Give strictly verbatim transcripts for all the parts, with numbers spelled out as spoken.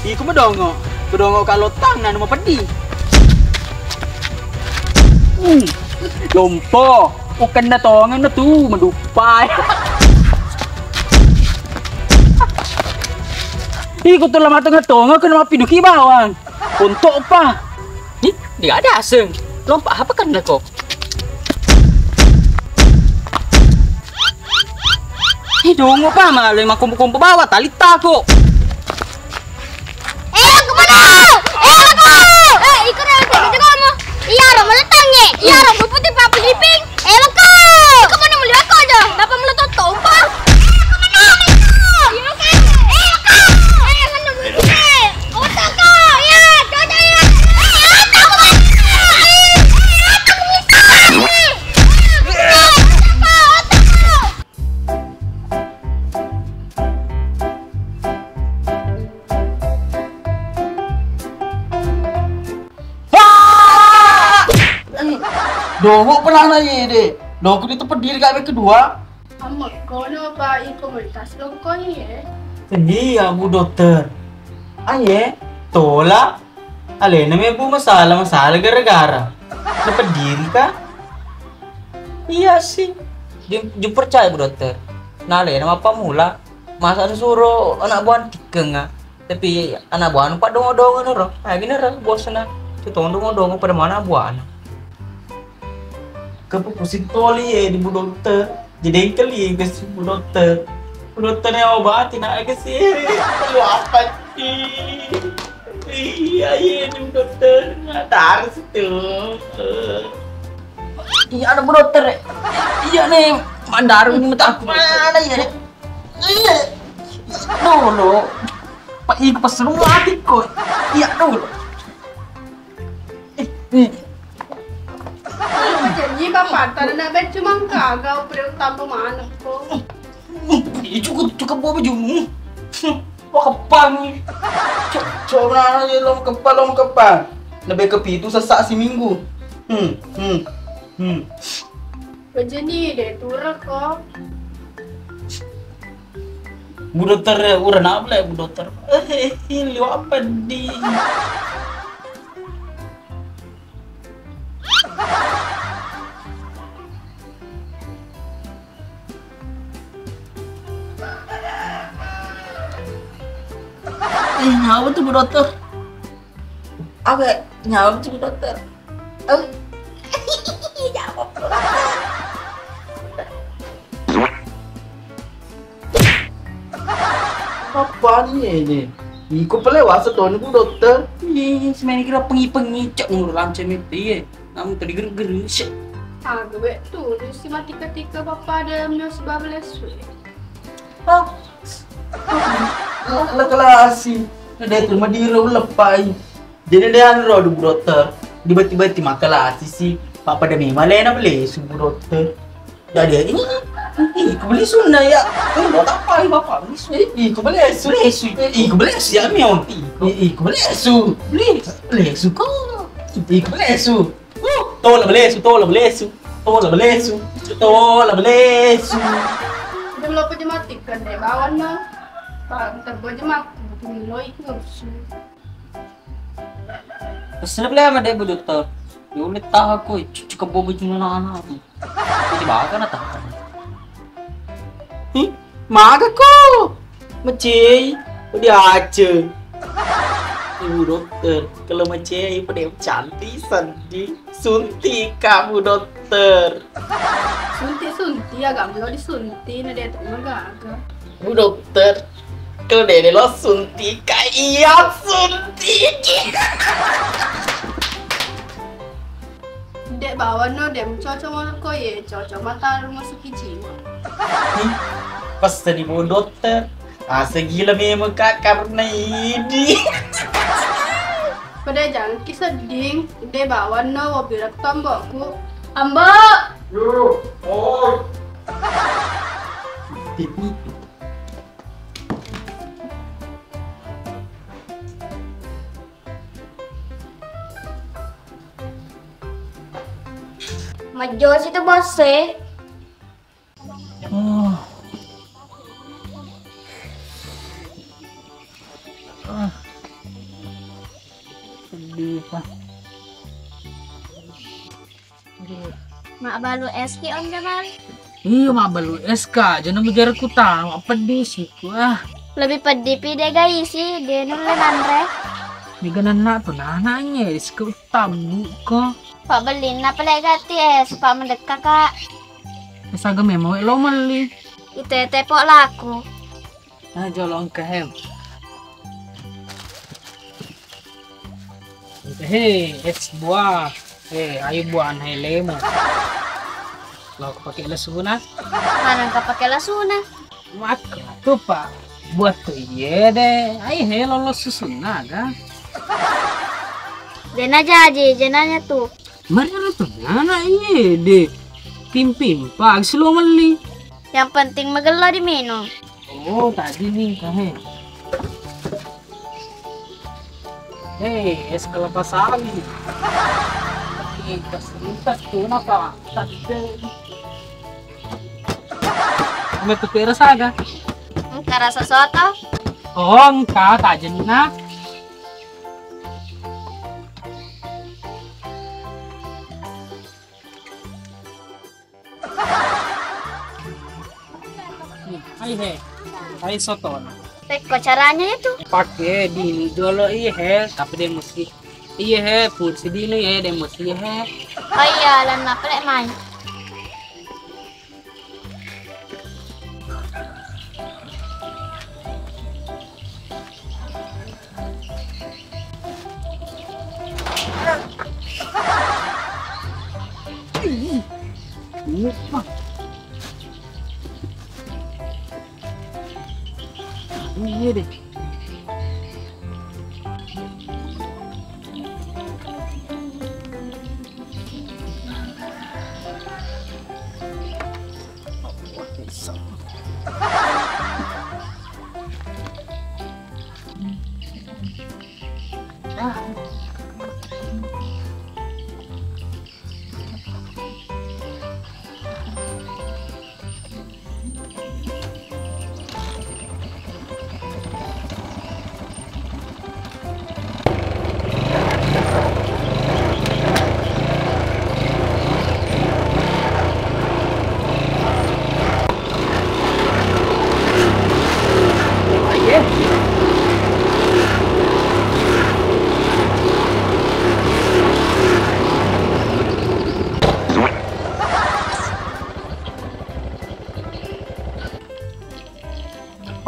Iko medongo, medongo ka lottang nanu mapeddi. Hmm, lompo, ukenna tongeng na tu meduppai. Iko tu lama tengah tongo kena mapiduki bawang. Untuk apa? Ih, dia ada aseng. Lompa apa kan kok? Ih, dongo pa male makompo-kompo bawa tali tako. Eh, aku mana? Eh, aku. Eh, iko dah, aku jago kamu. Iya, ro meletangnge. Iya, ro putih papi liping. Eh, aku. Iko mana muli aku aja. Bapak mula toto, Pak. Eh, aku mana? Iya, aku. Eh, aku. Eh, mana muli? Eh, otak kau. Iya, coba ya. Eh, otak aku mana? Eh, otak aku mana? Eh, otak aku, otak aku. Dongo pelana ye de. Lo aku itu pediri kami kedua. Amma kono pa iko melintas longko ye. Iya, Bu Dokter. Aye, tola. Alena mebbu masalah-masalah gara-gara napediri ka? Iya sih. Ju, ju percaya, Bu Dokter. Nalena mappammula. Masa susuro anak buah tikkenga. Tapi anak buahna pa dongo-dongo nero. Nah, gini ro bosna. Cetong dongo-dongo pada mana buahna. Kepupusin toli ye di Bu Dokter. Jadi engkel ye ke si Bu Dokter. Bu Dokter yang obati nak ke si. Lu apa sih? Iya, iya, di Bu Dokter. Nggak tahu situ. Iya, ada Bu Dokter. Iya nih, mandaru ini mata aku. Mana iya nih? Iya. Dulu. Pak, iku pas lu mati kok. Iya, dulu. Jadi bapak tadi nak baca mangka gau pre utama mana kok. Ih, cukup, cukup bawa baju. Wah, kepang. Cok, cok, mana aja lo kepang, lo kepang. Lebih ke pitu sesak si minggu. Hmm, hmm, hmm. Bajani de turun kok. Bu Dokter, urana apa le, Bu Dokter? Eh, eh, lu apa di? Eh, nyawa tuh, Bu Dokter. Apa? Nyawa tuh, Bu Dokter. Oh. Nyawa, Bu Dokter. Apa ni ini? Iko pale wasa toni, Bu Dokter. Ih, semeni kira pengi-pengi cak ngulu lancem itu, iya. Namun tadi geru-geru, sih. Ah, gue tuh, si mati ketika bapak ada mio sebab lesu. Ah, la, la kelasi. Ada itu mah diro lepai. Jadi dia anu ro, Bu Dokter. Di beti-beti makalasi si. Pak pada memang lena beli su, Bu Dokter. Jadi ini, ini kebeli sunna ya. Ini buat apa ini bapak? Beli su. Ih, kebeli su. Beli su. Ih, kebeli su ya mion. Ih, kebeli su. Beli, beli su kok. Ih, kebeli su. Uh, tola belesu, tola belesu, tola belesu, tola belesu. Udah lo aja mati kan deh bawan na. Pak, ntar gua aja mati. Butuh minoi kursu. Pesen apa lama deh, Bu Dokter? Ya udah tahu aku, cuci kebo baju anak-anak. Jadi bakal na tahu. Ih, maga ko? Macei, udah aja. Ibu Dokter, kalau macei pada cantik sedih. Suntik, Kak, Bu Dokter. Suntik, suntik, agak melo disuntik, na dia tu maga-aga. Bu Dokter, kalau dede lo suntik, Kak, iya suntik. Dek bawa no, dek cocok mau ko ye, cocok mata rumah sakit jiwa. Ih, pas tadi Bu Dokter, asa gila memang kak karena ini. Pada jangki seding, dek bawa no, wabi rekto ambokku. Ambok! Yo, oi. Majjosi tu bos e. Ah. Ah. Iya. Mabbalu es ki, Om Jamal? Iya, mabbalu es ka. Jangan bicara kutang, peddi siku ah. Lebih peddi pi de gaisi, de nulle manre. Mega nanna tu nananya es ke utabbu ko. Pak beli na pale gati es, Pak mendekka, Kak. Es aga memang we lo melli. Itu tepok laku. Nah, jolong ke hem. Hei, es buah. Hei, ayo buah, hei, lemo. Lo aku pakai lesuna. Mana ka pakai lesuna? Maka tu pak buat tu iye de. Ayo he lolos susunna ga. Jena jaji, jenanya tu. Mari tu nana iye de. Pimpin pak silo melli. Yang penting magello diminum. Oh, tadi nih, kahe. Hei, es kelapa sawit. Ih, kas lintas tu napa? Tadi. Metu ke rasa ga? Engka rasa soto? Oh, engka, tak jenna. Hai he, hai sotona. Pekko caranya itu? Pakai dini dulu iya he, tapi dia mesti iya he, pun sedini ya dia mesti iya he. Oh iya, lan apa lek main? Iya deh.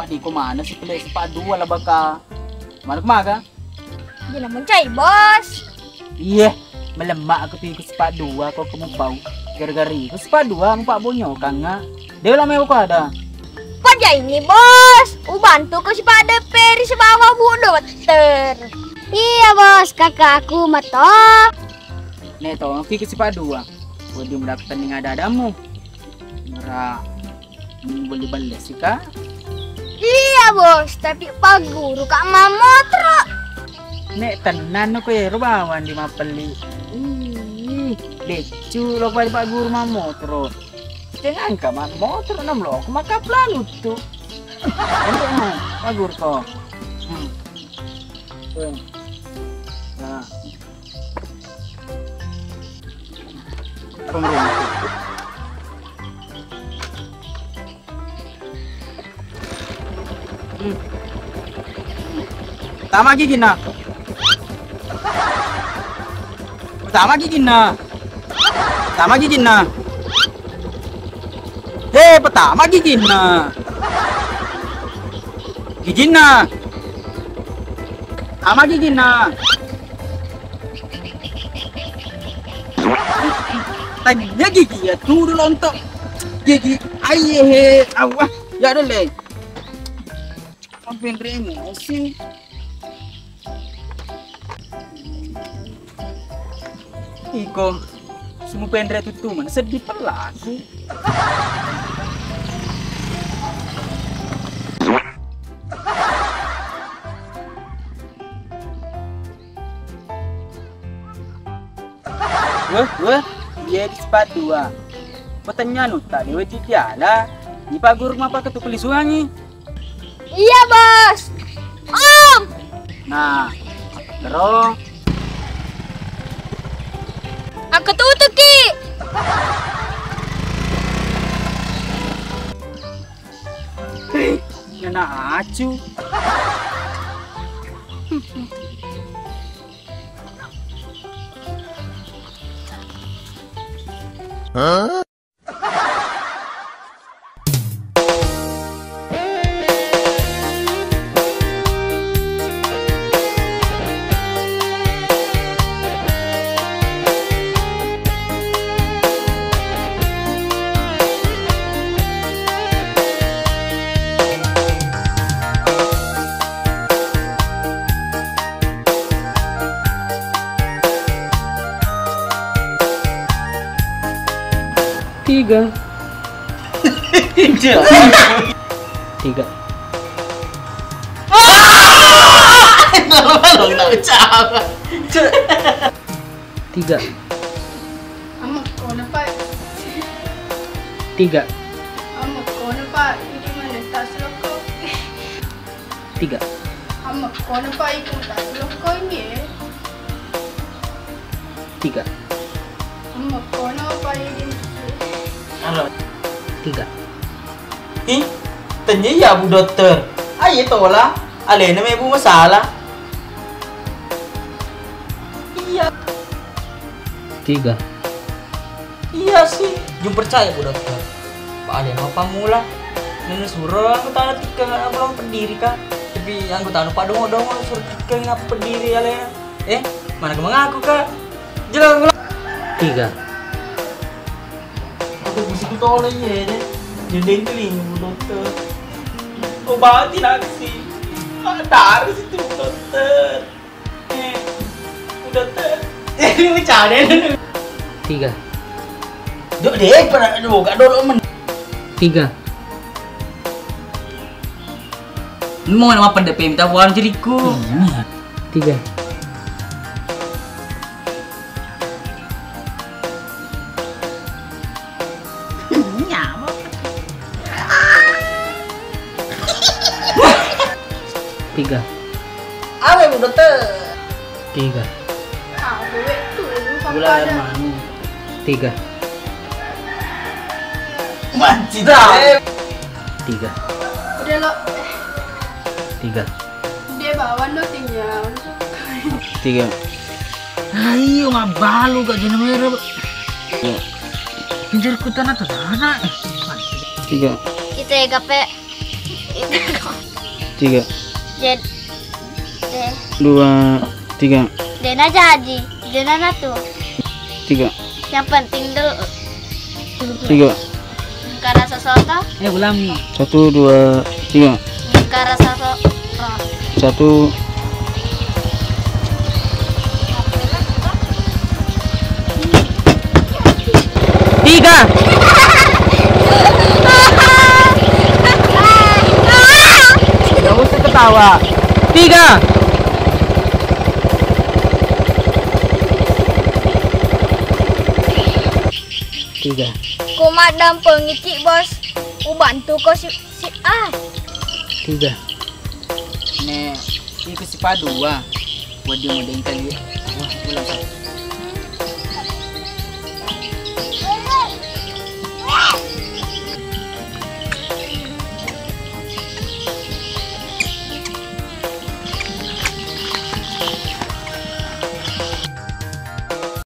Padi ko mana si pele sepatu ala baka. Mana kemaga? Dina mencai, Bos. Iye, melemma aku tu iku sepak dua ko kamu pau. Gara-gara iku sepak dua mu pak bonyo kanga. Dewa lama aku ada. Paja ini, Bos. Ubantu ko sepak deperi sebawa bu dokter. Iya, Bos, kakak aku meto. Nek to, aku iku sepak dua. Waduh, mendapatkan ning ada-adamu. Mera. Belle-belle sika? Iya, Bos, tapi pagguru ka mammotoro. Nek tennanno ko ero bawang di mappelli. Ih, beccu lo pada pagguru mammotoro. Setengah engka mammotoro nam lo aku makapla luttu. Untuk mau pagguru ko. Hmm. Tuh. Nah. Hmm. Tama giginna. Tama giginna. Tama giginna. He, petama giginna. Giginna. Tama giginna. Tanya gigi ya tuh dulu untuk gigi aye he awah ya dole. Sampai emosi. Iko, semu penre tuttu mana sedih pelaku. Weh, weh, iya di sepatu ah. Petenya nu tak dewe titiala. Di pagur mapa ketu pelisuangi. Iya, Bos. Om. Nah, terus. Ketutuki. Hei, nana acu. Tiga. Tiga. Tiga. Amma kona, Pak. Tiga. Amma kona, Pak. Ini mana tas loko? Tiga. Amma kona, Pak. Itu tas loko ini. Tiga. Amma kona, Pak. Ini. Tiga. Ih, tennia iya, Bu Dokter. Aye tola, alena mebu masalah. Iya. Tiga. Iya sih, jung percaya, Bu Dokter. Pak, alena apa mula? Nene suro anggota tikkeng, aku lo pediri, Kak. Tapi anggota anu Pak dongo-dongo suro tikkeng apa pediri alena. Eh, mana ke mengaku, Kak? Jelas. Tiga. Aku pusing tole iye deh. Jendeng telinga, Bu Dokter. Obati naksi. Taruh situ, Bu Dokter. Eh, Bu Dokter. Eh, ini bercanda nih. Tiga. Dok deh, pada aduh, gak dolo men. Tiga. Lu mau nama pendek minta buang jeriku. Tiga. Tiga. Awe, Bu Dokter. Tiga. Ah, bebek tuh, lu gula air mani. Tiga. Manci dah. Tiga. Udah lo. Tiga. Dia bawa no tinggal. Tiga. Ayo, mabalu gak jenis merah. Pinjar kutana tuh sana. Tiga. Kita ya gape. Tiga. Jed. Dua, tiga. Dena jaji, dena natu. Tiga. Yang penting dulu. Tiga. Karasa soto. Eh, ulangi. Satu, dua, tiga. Karasa soto. Satu. Tiga. Gak usah ketawa. Tiga. Tiga. Ku maddampengi ki, Bos. Ubantu ko si, si, ah. Tiga. Ne, iko sipadu wa. Waduh, mau dengkal ya. Wah, pulang.